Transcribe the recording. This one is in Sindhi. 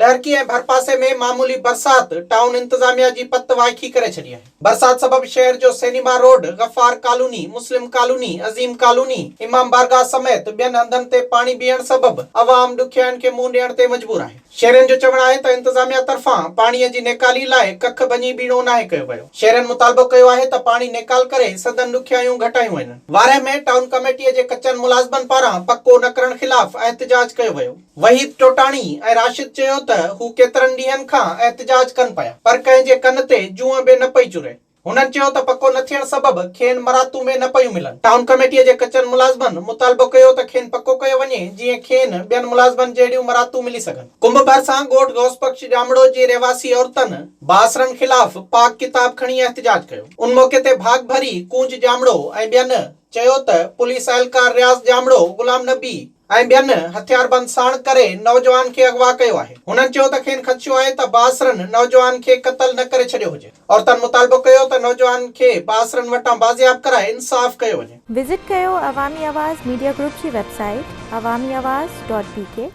ڏهرڪي ۽ ڀرپاسي ۾ معمولي برسات ٽائون انتظاميا جي پت وائکي ڪري ڇڏي آهي. برسات سبب شهر جو cinema road, Ghaffar colony, Muslim colony, Azeem colony, Imam Bargah سميت ٻين هنڌن تي پاڻي بيهڻ سبب عوام ڏکيائين کي منهن ڏيڻ تي مجبور آهي. شهرين جو چوڻ آهي ته انتظاميا طرفان پاڻي جي نيڪالي لاء ڪک ڀڃي ٻيڻو ناهي ڪيو ويو. شهرين مطالبو ڪيو آهي ته پاڻي نيڪال ڪري سندن ڏکيائيون گهٽايون وڃن. وارهه ۾ ٽائون ڪميٽي جي ڪچن ملازمن پاران پڪو نه ڪرڻ خلاف احتجاج ڪيو ويو. وحيد ٽوٽاڻي ۽ راشد چيو ته هو ڪيترن ڏينهن کان احتجاج ڪن پيا پر ڪنهن جي ڪن تي جونء به نه پئي چري. هنن چيو ته پڪو نه ٿيڻ سبب کين مراتون به نه پيون ملن. ٽائون ڪميٽيء جي ڪچن ملازمن مطالبو ڪيو ته کين پڪو ڪيو وڃي جيئن کين ٻين ملازمن جهڙيون مراتون ملي سگهن. ڪنب ڀرسان ڳوٺ غوث بخش ڄامڙو جي رهواسي عورتن بااثرن خلاف پاڪ ڪتاب کڻي احتجاج ڪيو. ان موقعي تي ڀاڳ ڀري ڪونج ڄامڙو ۽ ٻين چيو ته پوليس اهلڪار رياض ڄامڙو، غلام نبي، ۽ ٻين هٿياربند ساڻ ڪري نوجوان کي اغوا ڪيو آهي. هنن چيو ته کين خدشو آهي ته بااثرن نوجوان کي قتل نه ڪري ڇڏيو هجي. عورتن مطالبو ڪيو ته نوجوان کي بااثرن وٽان بازياب ڪرائي انصاف ڪيو وڃي. وزٽ ڪيو عوامي آواز ميڊيا گروپ جي website Awami Awaz dot B K.